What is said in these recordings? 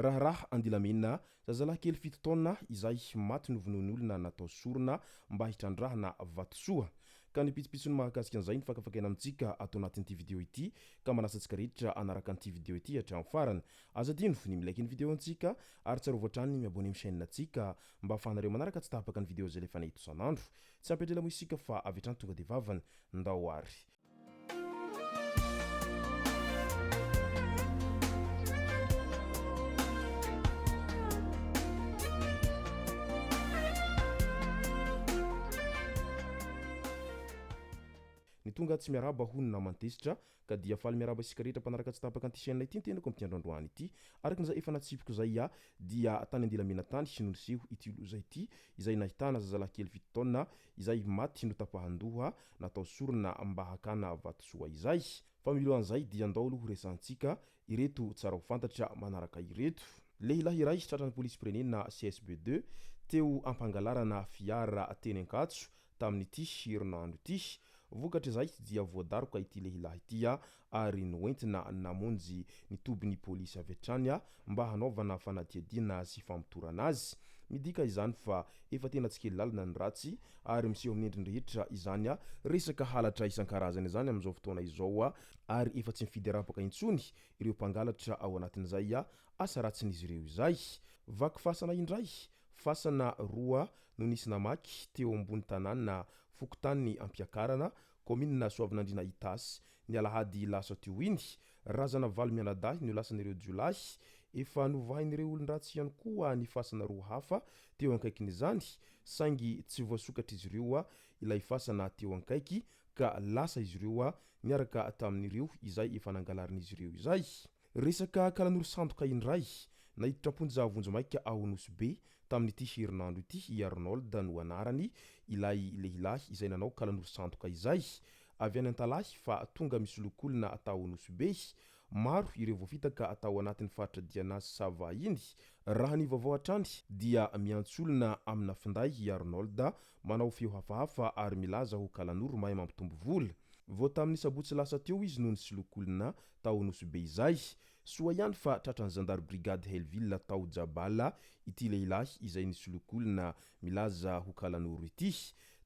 Raharaha Andilamena, zazalahy kely 7 taona izay maty novonoin'olona natao sorona mba hitrandrahana vatosoa. Ka ny pitsopitsony mahakasika an'izay no fakafakaina amintsika ato anatin'ity video ity ka manasa antsika rehetra hanaraka an'ity video ity hatramin'ny farany. Aza adino ny mi-like ny video antsika ary tsarovy hatrany ny mi-abonner amin'ny chaîne antsika mba ahafahanareo manaraka tsy tapaka ny video izay alefanay eto isan'andro. Tsy ampy andrela moa isika fa avy hatrany tonga dia vavany. Ndao ary. Ny tonga tsy miarahaba hono naman'ny tezitra ka dia faly miarahaba isika rehetra mpanaraka tsy tapaka an'ity chaîne ity ny tenako amin'ity andro androany ity. Araka izay efa natsipiko izay aho dia tany Andilamena tany no niseho ity loza ity izay nahitana zazalahy kely 7 taona izay maty notapahan-doha natao sorona mba hakana vatosoa izay. Fa milohan'izay dia ndao aloha horesahantsika ireto tsara ho fantatra manaraka ireto. Lehilahy iray tratran'ny polisim-pirenena CSB ii teo ampangalarana fiara teny Ankatso tamin'ity herinandro ity. Vokatr'izay dia voadaroka ity lehilahy ity ary noentina namonjy ny tobin'ny polisy avy hatrany mba hanaovana fanadihadiana sy famotorana azy. Midika izany fa efa tena tsy kely lalana ny ratsy ary miseho amin'ny endriny rehetra izany resaka halatra isan-karazany izany amin'izao fotoana izao ary efa tsy mifidy arapaka intsony ireo mpangalatra ao anatin'izay asa ratsin'izy ireo izay. Vaky fasana indray, fasana roa no nisy namaky teo ambony tanàna fokontany Ampiakarana, kaominina Soavinandriana Itasy, ny alahady lasa teo iny. Razana valo mianadahy no lasan'ireo jiolahy. Efa novahin'ireo olon-dratsy ihany koa ny fasana roa hafa teo akaikin'izany, saingy tsy voasokatr'izy ireo ilay fasana teo ankaiky ka lasa izy ireo niaraka tamin'ireo izay efa nangalarin'izy ireo izay. Resaka kalanoro sandoka indray, naiditra am-ponja vonjimaika ao Nosy Be tamin'ity herinandro ity i Arnold no anarany, ilay lehilahy izay nanao kalanoro sandoka izay. Avy any Antalahy fa tonga misoloky olona tao Nosy Be. Maro ireo voafitaka tao anatin'ny faritra Diana sy Sava iny. Raha ny vaovao hatrany dia miantso olona amina finday i Arnold, manao feo hafahafa ary milaza ho kalanoro mahay mampitombo vola. Vao tamin'ny sabotsy lasa teo izy no nisoloky olona tao Nosy Be izay. Soa ihany fa tratran'ny zandary brigade Hellville tao Jabala ity lehilahy izay nisoloky olona milaza ho kalanoro ity.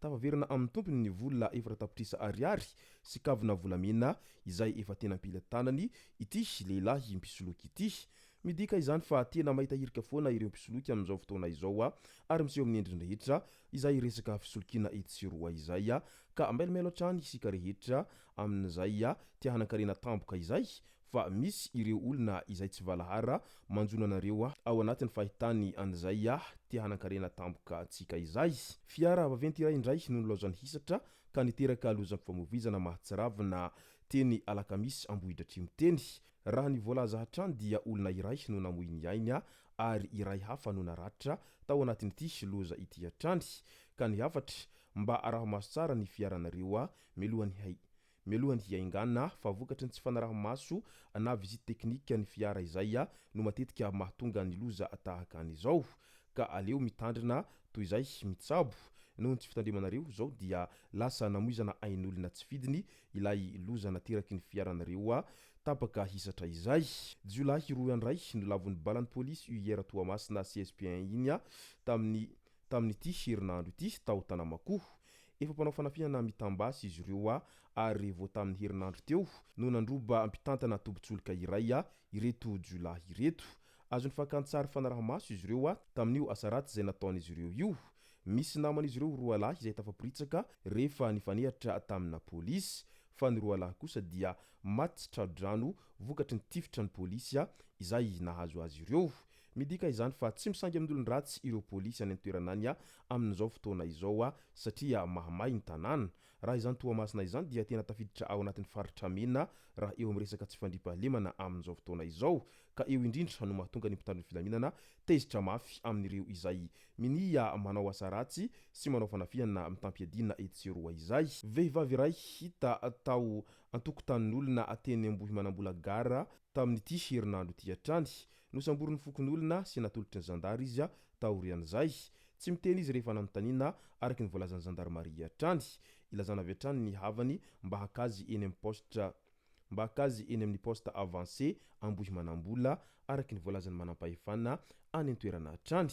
Tafaverina amin'ny tompony ny vola 4 tapitrisa ariary sy kavina volamena izay efa tena am-pelatanany ity lehilahy mpisoloky ity. Midika izany fa tena mahita hirika foana ireo mpisoloky amin'izao fotoana izao ary miseho amin'ny endriny rehetra izay resaka fisolokiana etsy sy eroa izay ka mailomailo hatrany isika rehetra amin'izay te hanan-karena tampoka izay fa misy ireo olona izay tsy valahara manjono anareo ao anatin'ny fahitany an'izay te hanan-karena tampoka antsika izay. Fiara vaventy iray indray no nilaozan'ny hisatra ka niteraka lozam-pifamoivoizana mahatsiravina teny Alakamisy Ambohidratrimo teny. Raha ny voalaza hatrany dia olona iray no namoy ny ainy ary iray hafa no naratra tao anatin'ity loza ity hatrany. Ka ny hafatra, mba araho maso tsara ny fiaranareo mialohan'ny mialohan'ny hiaingàna fa vokatry ny tsy fanaraha-maso na visite technique ny fiara izay no matetika mahatonga ny loza tahaka an'izao ka aleo mitandrina toy izay mitsabo. Noho ny tsy fitandremanareo izao dia lasa namoizana ain'olona tsy fidiny ilay loza nateraky ny fiaranareo tapaka hisatra izay. Jiolahy roa indray no lavon'ny balan'ny polisy UIR Toamasina CSP I iny tamin'ny tamin'ity herinandro ity tao Tanamakoa. Efa mpanao fanafihana mitam-basy izy ireo ary vao tamin'ny herinandro teo no nandroba mpitantana tobin-tsolika iray ireto jiolahy ireto. Azon'ny fakan-tsary fanaraha-maso izy ireo tamin'io asa ratsy izay nataon'izy ireo io. Misy naman'izy ireo roalahy izay tafaporitsaka rehefa nifanehatra tamina polisy, fa ny roalahy kosa dia maty tsy tra-drano vokatry ny tifitra ny polisy izay nahazo azy ireo. Midika izany fa tsy misangy amin'olon-dratsy ireo polisy any an-toerana any amin'izao fotoana izao satria mahamay ny tanàna. Raha izany Toamasina izany dia tena tafiditra ao anatin'ny faritra mena raha eo amin'ny resaka tsy fandriampahalemana amin'izao fotoana izao ka eo indrindra no mahatonga ny mpitandro ny filaminana tezitra mafy amin'ireo izay minia manao asa ratsy sy manao fanafihana mitam-piadiana etsy sy eroa izay. Vehivavy iray hita tao an-tokotanin'olona teny Ambohimanambola Gara tamin'ity herinandro ity hatrany. Nosamborin'ny fokonolona sy natolotry ny zandary izy taorian'izay. Tsy miteny izy rehefa nanontaniana araka ny voalazan'ny zandarimaria hatrany. Ilazana avy hatrany ny havany mba haka azy eny amin'ny paositra. mba haka azy eny amin'ny poste avancé Ambohimanambola araka ny voalazan'ny manampahefana any an-toerana hatrany.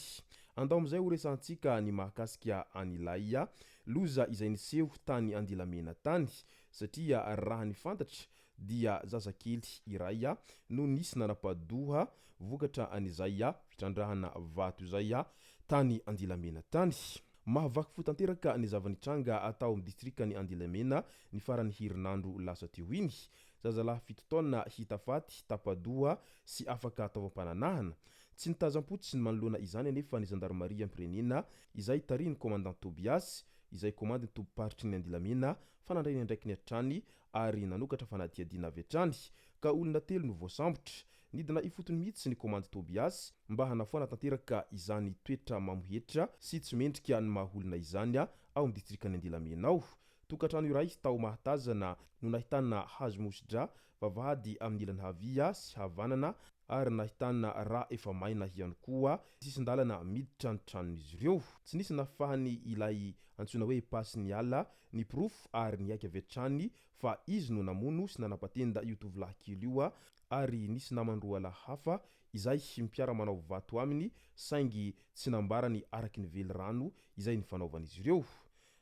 Andao amin'izay ho resahantsika ny mahakasika an'ilay loza izay niseho tany Andilamena tany satria raha ny fantatra dia zazakely iray no nisy nanapa-doha vokatra an'izay fitrandrahana vato izay tany Andilamena tany. Mahavaky fo tanteraka ny zava-nitranga tao amin'ny distrikan'i Andilamena ny faran'ny herinandro lasa teo iny. Zazalahy fito taona hita faty, tapa-doha sy afaka taovam-pananahana. Tsy nitazam-potsiny manoloana izany anefa ny zandarimariam-pirenena izay tarihin'ny Commandant Tobias, izay komandin'ny tobim-paritry ny Andilamena fa nandray ny andraikiny hatrany ary nanokatra fanadihadiana avy hatrany ka olona telo no voasambotra. Nidina ifotony mihitsy ny komandy Tobias mba hanafoana tanteraka izany toetra mamohetra sy tsy mendrika ny maha olona izany ao amin'ny distrikan'i Andilamena ao. Tokantrano iray tao Mahatazana no nahitana hazo mosidra, vavahady amin'ny ilany havia sy havanana ary nahitana rà efa maina ihany koa sisin-dalana miditra ny tranon'izy ireo. Tsy nisy nahafahany ilay antsoina hoe Pasy niala ny porofo ary niaiky avy hatrany fa izy no namono sy nanapa-tenda io tovolahy kely io ary nisy namany roalahy hafa izay mpiara-manao vato aminy saingy tsy nambarany araky ny velirano izay nifanaovan'izy ireo.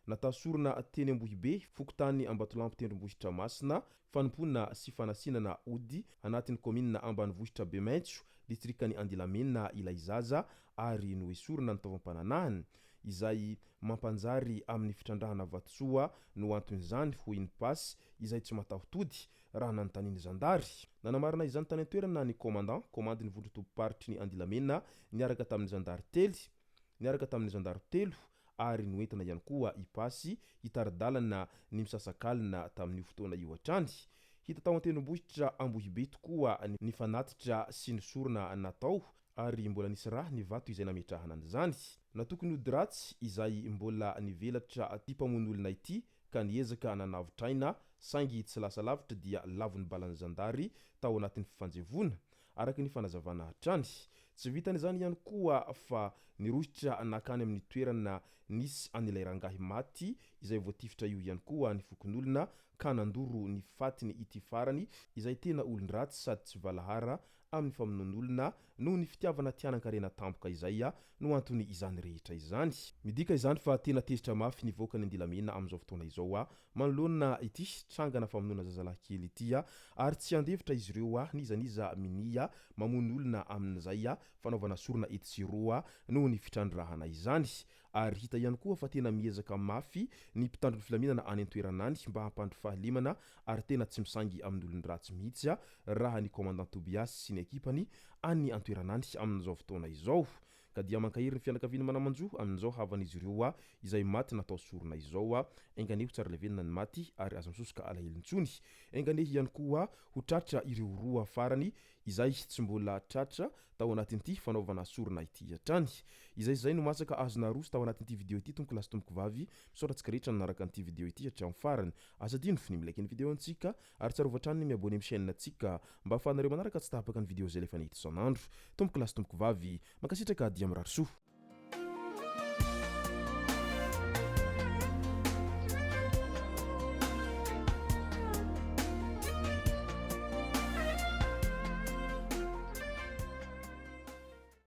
Natao sorona teny Ambohibe, fokontany Ambatolampy Tendrombohitra Masina, fanompoana sy fanasinana ody anatin'ny kaominina ambanivohitra Bemaitso, distrikan'i Andilamena ilay zaza ary noesorina ny taovam-pananahany, izay mampanjary amin'ny fitrandrahana vatosoa no anton'izany hoy ny Pass izay tsy mataho-tody raha nanontanian'ny zandary. Nanamarina izany tany an-toerana ny commandant, komandin'ny vondron-tobim-paritry ny Andilamena niaraka tamin'ny zandary telo, niaraka tamin'ny zandary telo ary noentina ihany koa i Pasy hitari-dalana ny misasakalina tamin'io fotoana io hatrany. Hita tao an-tendrombohitra Ambohibe tokoa ny fanatitra sy ny sorona natao ary mbola nisy rà ny vato izay nametrahana an'izany. Natoky ny ody ratsy izay mbola nivelatra ity mpamono olona ity ka niezaka nanavotra aina saingy tsy lasa lavitra dia lavon'ny balan'ny zandary tao anatin'ny fifanjevoana, araka ny fanazavana hatrany. Tsy vitan'izany ihany koa fa nirohitra nankany amin'ny toerana nisy an'ilay rangahy maty izay voatifitra io ihany koa ny fokonolona ka nandoro ny fatiny ity farany izay tena olon-dratsy sady tsy valahara amin'ny famonoan'olona noho ny fitiavana te hanan-karena tampoka izay no antony izany rehetra izany. Midika izany fa tena tezitra mafy ny vahoakan'i Andilamena amin'izao fotoana izao manoloana ity trangana famonoana zazalahy kely ity ary tsy handefitra izy ireo n'iza n'iza minia mamono olona amin'izay fanaovana sorona etsy sy eroa noho ny fitrandrahana izany. Ary hita ihany koa fa tena miezaka mafy ny mpitandro ny filaminana any an-toerana any mba hampandry fahalemana ary tena tsy misangy amin'olon-dratsy mihitsy raha ny Commandant Tobias sy ny ekipany any an-toerana any amin'izao fotoana izao. Ka dia mankahery ny fianakavian'ny mana-manjo amin'izao havan'izy ireo izay maty natao sorona izao. Enga anie ho tsara levenina ny maty ary aza misosoka alahelo intsony. Enga anie ihany koa ho tratra ireo roa farany izay tsy mbola tratra tao anatin'ity fanaovana sorona ity hatrany. Izay izay no masaka azo naroso tao anatin'ity video ity tompoko lahy sy tompoko vavy. Misaotra antsika rehetra nanaraka an'ity video ity hatramin'ny farany. Aza adino ny mi-like ny video antsika ary tsarovy hatrany ny mi-abonner amin'ny chaîne antsika mba ahafahanareo manaraka tsy tapaka ny video izay alefanay eto isan'andro. Tompoko lahy sy tompoko vavy, mankasitraka dia mirary soa.